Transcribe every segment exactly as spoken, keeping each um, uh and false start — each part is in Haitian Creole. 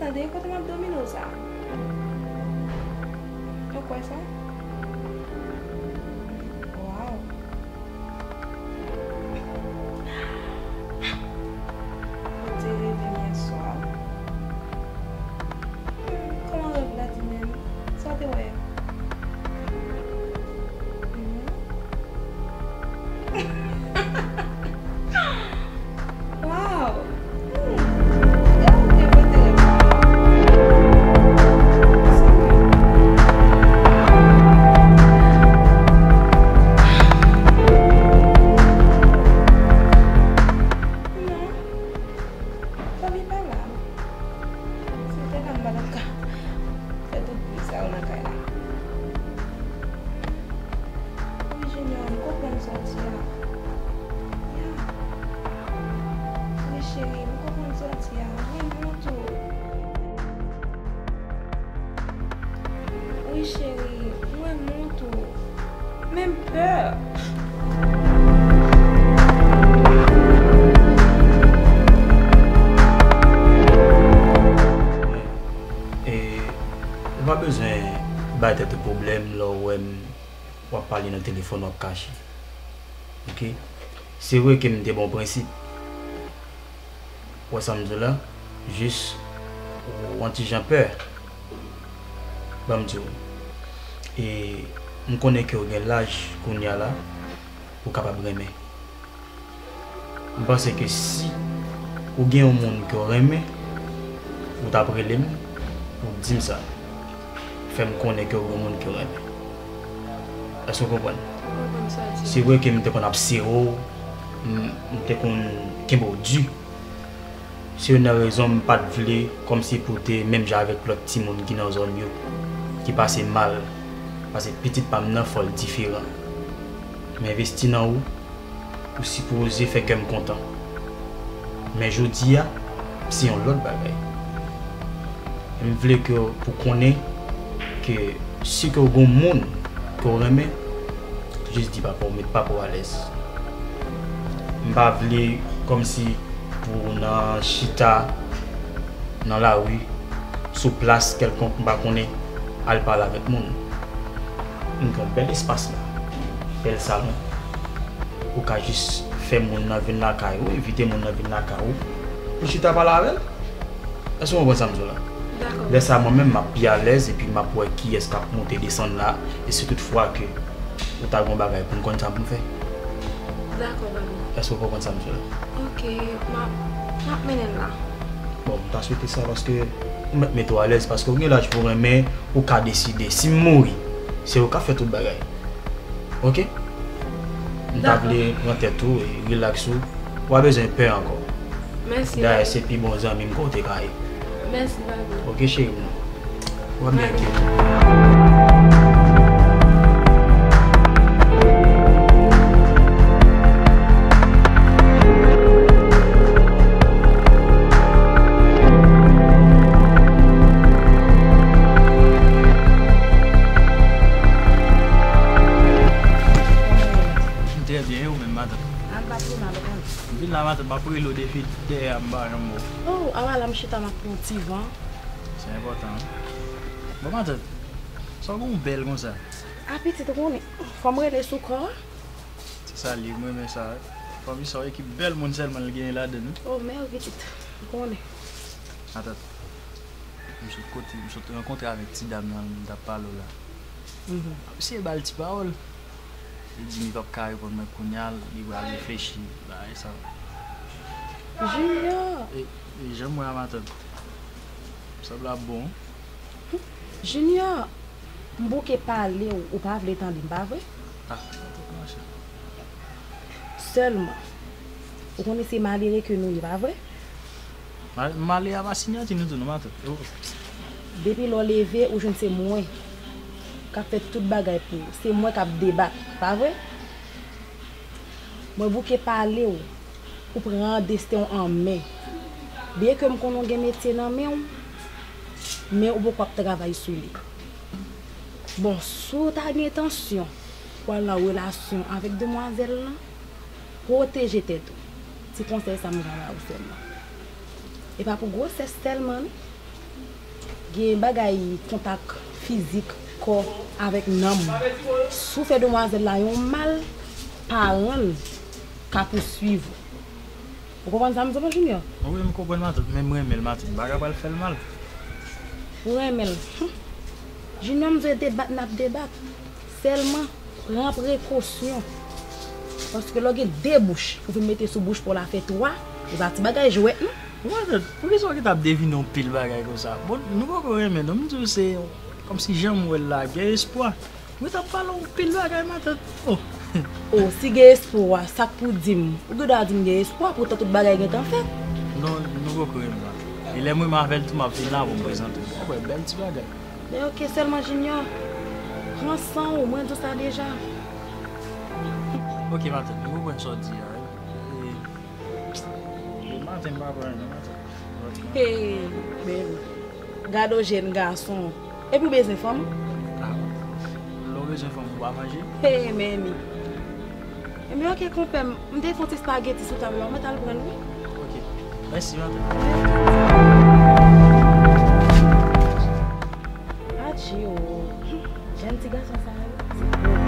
Tande, kote m ap domine w sa? Ou kwè sa? Waw. Ou te reve m yè swa. Hmm, kòman rèv la di menm? Sa w te wè? Hmm. Wow! Hmm. Gade w te pote rèv la. Non. Fanmi pa la. Si w te la, m pa t ap ka fè tout bri sa yo nan kay la. Wi, Junior, m konprann sa w di a. Ya. Wi, cheri, m konprann sa w di a. Mwen menm tou. Wi, cheri, mwen menm tou. Men m pè. E, ou pa bezwen bay tèt ou pwoblèm lè w wè m, w ap pale nan telefòn, w ap kache. Oke? Se vre ke m te ba w prensip. Ou wè sa m di w la? Jis, ou, ou yon ti jan pè. Ban m di w. E, m konnen ke w gen laj kounye a la, ou kapab renmen. M panse ke si ou gen yon moun ke w renmen, ou t ap rele m pou w di m sa. Fè m konnen ke w gen yon moun ke w renmen. Èske w konprann? Mwen konprann sa w di. Se vre ke m te konn ap sere w, m, m te konn kenbe w di. Se youn nan rezon m pa t vle kòmsi pou w te menm jan avèk lòt timoun ki nan zòn yo, ki pase mal. Paske pitit pa m nan, fò l diferan. M envesti nan ou, ou sipoze fè kè m kontan. Men jodi a, se yon lòt bagay. M vle ke pou konnen ke si ke w gon moun ke w renmen, jis di papa w, met papa w alèz. M pa vle kòmsi pou w nan chita nan lari, sou plas kèlkonk, m pa konnen, al pale avèk moun. M gen yon bèl espas la, bèl salon. Ou ka jis fè moun nan vin lakay ou, envite moun nan vin lakay ou, pou chita pale avè l. Èske w konprann sa m di w la? Dakò. Lè sa a, mwen menm, m ap pi alèz, epi m ap wè kiyès k ap monte desann la, e si toutfwa ke ou ta gen yon bagay pou m konn sa pou m fè. Dakò, papi. Èske w konprann sa m di w la? Oke, m ap, m ap mennen l la. Bon, m ta swete sa, paske ou mèt mete w alèz, paske ou gen laj pou w renmen, ou ka deside. Si m mouri, se ou k ap fè tout bagay. Oke? M ta vle pran tèt ou e rilaks ou. Ou pa bezwen pè ankò. Mèsi. Dayè, se pi bon zanmi m ke w te ka ye. Mèsi, papi. Oke, cheri m nan. W ap byen, oke? M trè byen, e ou menm, matant? Al pa twò mal, ou konnen. M vin la, matant, m ap rele w depi dèyè a, m pa janm wè w. Oh, a w a la, m chita, m ap pran yon ti van. Se enpòtan, wi. Bon, matant, sa w gen w bèl konsa? A pitit, ou konnen, fò m rele sou kò a. Se sa l ye, m renmen sa. Fanmi sa, yon ekip bèl moun sèlman l genyen ladan l, wi. Oh, mèsi, pitit, ou konnen. Matant, m sot kote, m sot rankontre avèk ti dam nan, m t ap pale w la. Mhm. M ap eseye ba l ti pawòl. Li di m li p ap ka reponn mwen kounye a, li pral reflechi, bagay sa. Junior! E, e jan m wè a, matant, sanble ap bon. Junior, m bouke pale w, ou pa vle tande m, pa vre? Ah, matant, mache. Sèlman, ou konnen se malere ke nou ye, pa vre? Ma-, malere a pa siyati nou tou, non, matant. Oh. Depi lè w leve, ou jwenn se mwen k ap fè tout bagay pou ou. Se mwen k ap debat, pa vre? Mwen bouke pale w, ou pran desten w an men. Byenke m konnen w gen metye nan men w, men ou poko ap travay sou li. Bon, si w ta gen entansyon pou al nan relasyon avèk demwazèl lan, pwoteje tèt ou. Ti konsèy sa m ka ba ou sèlman. E pa pou gwosès sèlman, non. Gen bagay kontak fizik kò avèk nanm. Si w fè demwazèl la yon mal, paran l ka pouswiv ou. Ou konprann sa m di w, Junior? Wi, m konprann, matant, men m renmen l, matant. M pa ka pral fè l mal. Ou renmen l? Hum. Junior, m di w debat n ap debat. Sèlman, pran prekosyon. Paske lè w gen de bouch, ou vin mete sou bouch pa w la fè twa, e pa ti bagay jwèt, non. Matant, poukisa w gentan ap devine yon pil bagay konsa? Bon, nou poko renmen, non. M di w se kòmsi jan m wè l la, gen espwa. Mwen t ap pale yon pil bagay, matant. Oh. Oh, si gen espwa, sa k pou di m? Ou gen dwa di m gen espwa, poutan tout bagay gentan fèt. Non, nou poko renmen, matant. E lè m renmen avè l tou, m ap vin la pou m prezante w. W ap wè bèl ti bagay. Men oke, sèlman Junior, pran san w, mwen di w sa deja. Oke, matant, nou konprann sa w di a, wi. E, e, matant, m pa pran, non, matant. Hey, baby. Gade w jèn gason. Epi w bezwen fanm? Ah, lè w bezwen fanm, ou pa manje? Hey, men mi. Ebyen, oke, konpè m, m te fè yon ti espageti sou tab la, w mèt al pran l, wi. Oke. Mèsi, matant. Adje o. Jèn ti gason sa yo, se gwo.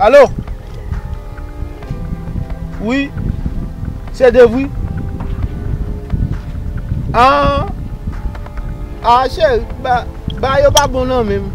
Alo? Wi, se Dave wi. Ah, ah, cheri, ba, ba yo pa bon nan men m.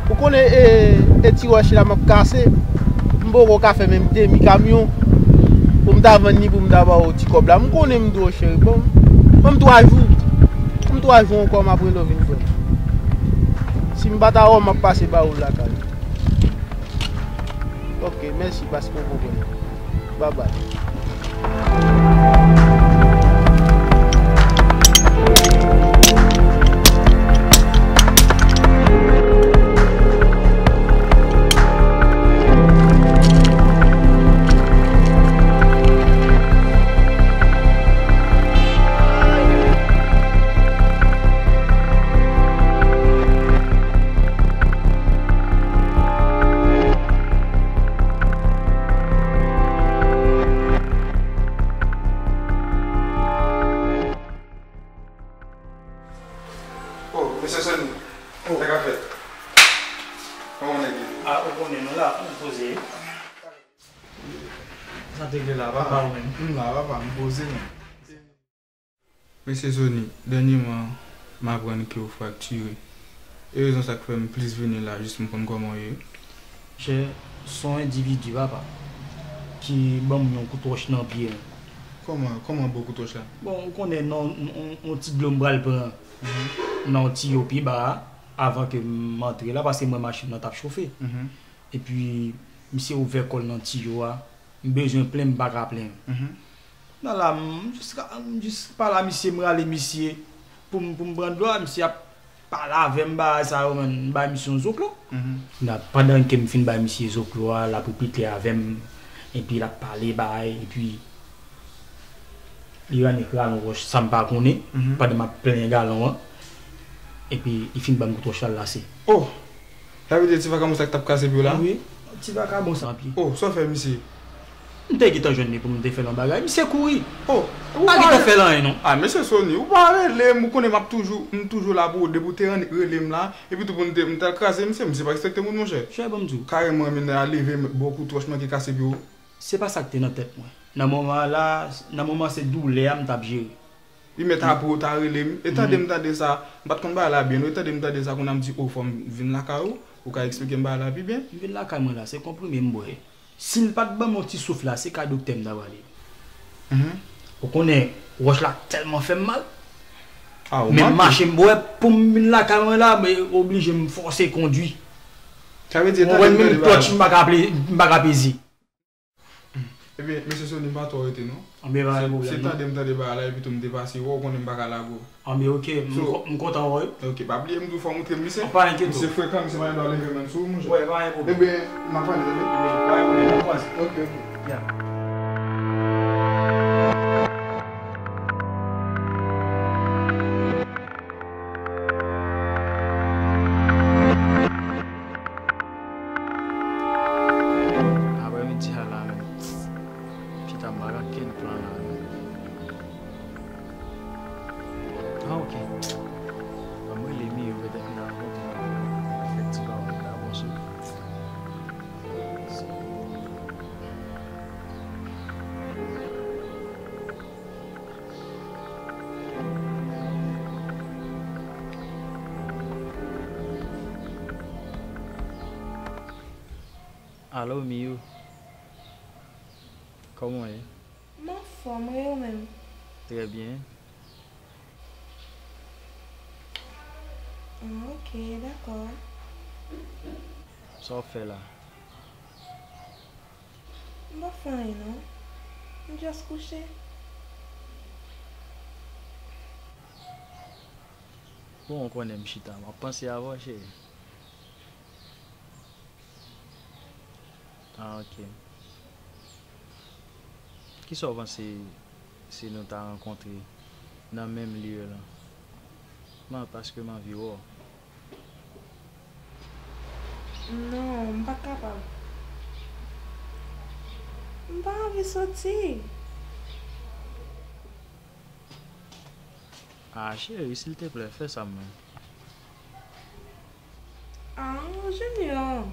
Ou konnen e, e ti wòch la m ap kase. M poko ka fè menm demi kamyon pou m ta vann li, pou m ta ba w ti kòb la. M konnen m di w, cheri, bon, ban m twa jou. Ban m twa jou ankò, m ap rele w vin jwenn. Si m pa ta wè w, m ap pase ba ou lakay. Ok, mèsi paske w konprann. Babay. Oh, mesye Sony, sa k ap fèt? Kòman nèg yo? Ah, ou konnen nou la, nou poze. Sa te gen la, papa? M la, papa, m poze, non. Mesye Sony, dènyèman, m aprann ke w fraktire. E rezon sa k fè m plis vini la, jis pou m konn kòman w ye. Chè, se yon endividi, papa, ki ban m yon kout wòch nan pye m. Kòman, kòman ba w kout wòch la? Bon, ou konnen, nan yon, yon, yon ti dlo m pral pran nan yon tiyo pi ba a, avan ke m antre la, paske mwen machin nan t ap chofe. Epi, misye ouvè kò l nan tiyo a, m bezwen plenn, m pa ka plenn. Nan la, m jis, m jis pale a misye, m rale misye pou m, pou m pran dlo a, misye ap pale avè m, bagay sa yo, man, m bay misye yon zoklo. Nan, pandan ke m fin bay misye zoklo a, l ap repete avè m, epi l ap pale, bagay, epi li rannik rale yon wòch, sa m pa konnen, pandan m ap plenyen galon an, epi li fin ban m kout wòch la, l lase. Oh! Sa vle di ti vakabon sa k t ap kase pye w la? Wi, ti vakabon sa pye. Oh, sa w fè misye? M te gentan jwenn li pou m te fè l yon bagay, misye kouri. Oh, m pa gentan fè l anyen non. Ah, mesye Sony, ou pa rele m, ou konnen m ap toujou, m toujou la pou ou, depi w te rannik rele m la, epi tou pou m te, m t al kraze misye, misye pa respekte moun, monchè. Chè, ban m di w. Kareman, men a leve, ba w kout wòch, manke kase pye w. Se pa sa k te nan tèt mwen. Nan moman la, nan moman se doulè a m t ap jere. Li mèt apre w ta rele m. E tande m tande sa, m pa t konn bagay la byen non. E tande m tande sa, kounye a m di, o, fò m vin lakay ou, ou ka eksplike m bagay la pi byen. M vin lakay mwen la, se konprime m bwè. Si l pa t ban m yon ti souf la, se kay doktè m ta prale. Ou konnen, wòch la tèlman fè m mal. Men m mache m bwè, pou m vin lakay mwen la, men oblije m fòse kondwi. Ou konprann, menm tòch m pa ka ple-, m pa ka peze. Ebyen, mesye Sony, m pa twò rete non. Anben, pa gen pwoblèm non. Se tande m tande bagay la, epi tou m te pase wè w, ou konnen m pa ka lage w. Anben, ok, m So, kon- m kontan wè w wi. Ok, pa bliye m tou fò w montre m misye. Pa enkyete w. Misye frekan, misye pa gen dwa leve menm sou ou, monchè. Wè, pa gen pwoblèm. Ebyen, n a pale, tande? Ebyen, pa gen pwoblèm, n a kwaze. Ok, ok. Ya. Aprèmidi a la menm. Chita m pa gen okenn plan la menm. Ah, ok. Ban m rele Miyo, petèt m ta rankontre l, fè ti pawòl ta bon sou. Alo, Miyo. Kòman w ye? M anfòm, e ou menm? Trè byen. Ah, ok, dakò. Sa w ap fè la? M p ap fè anyen non. M just kouche. Bon, ou konnen m chita, m ap panse avè w, cheri. Ah, ok. Kisa w panse si nou ta rankontre nan menm lye lan? Non, paske m anvi wè w. Non, m pa kapab. M pa anvi soti. Ah, cheri, silteplè, fè sa mwen. Ah, Junior.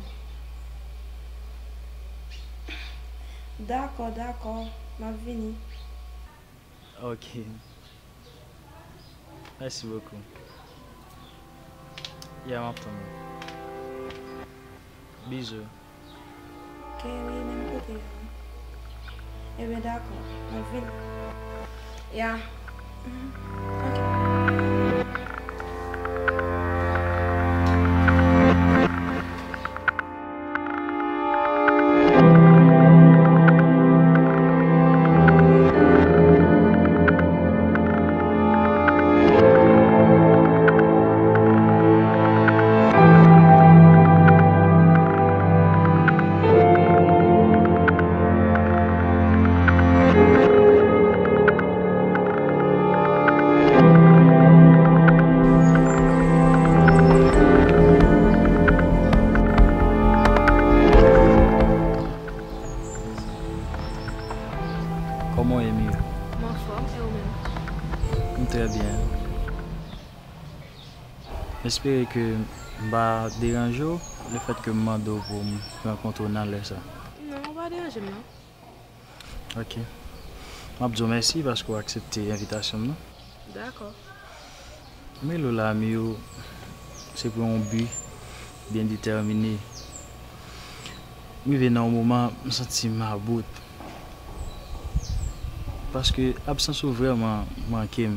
Dakò, dakò, m ap vini. Ok. Mèsi bokou. Ya, m ap tann ou. Bizou. Ok, wi, menm kote a. Ebyen, dakò. Mwen vin. Ya. Mhm. Ok. Kòman w ye, Miyo? M anfòm, e ou menm? M trè byen. M espere ke m pa deranje w, lefètke m mande w pou m rankontre w nan lè sa. Non, ou pa deranje m, non. Ok. M ap di w mèsi paske w aksepte envitasyon m nan. Dakò. M rele w la, Miyo, se pou yon bi byen detèmine. M rive nan yon moman, m santi m about. Paske absans ou vrèman manke m.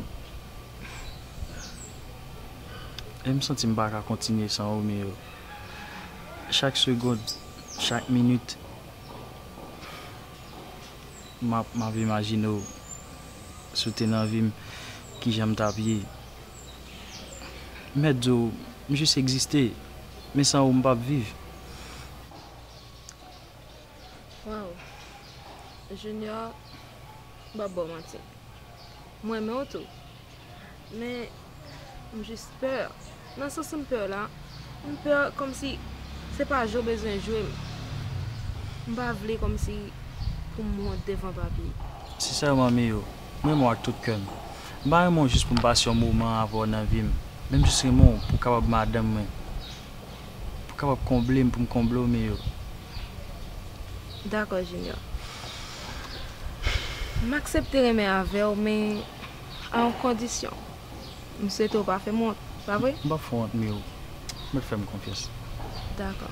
E m santi m pa ka kontinye san ou, Miyo. Chak segond, chak minit, m ap, m ap imajine w, si w te nan vi m, kijan m t ap ye. M mèt di w, m jis egziste, men san ou, m p ap viv. Waw. Junior, m p ap ba w manti. M renmen w tou. Men, m jis pè. Nan sans m pè la, m pè kòmsi se pa jwe w bezwen jwe m. M pa vle kòmsi pou m wont devan papi. Sensèman, Miyo, m renmen w ak tout kè m. M pa renmen w jis pou m pase yon moman avè w nan vi m. Men m jis renmen w pou w kapab madanm mwen. Pou w kapab konble m, pou m konble w, Miyo. Dakò, Junior. M aksepte renmen avè w, men a yon kondisyon. M swete w pa fè m wont, pa vre? M p ap fè w wont, Miyo. Mèt fè m konfyans. Dakò.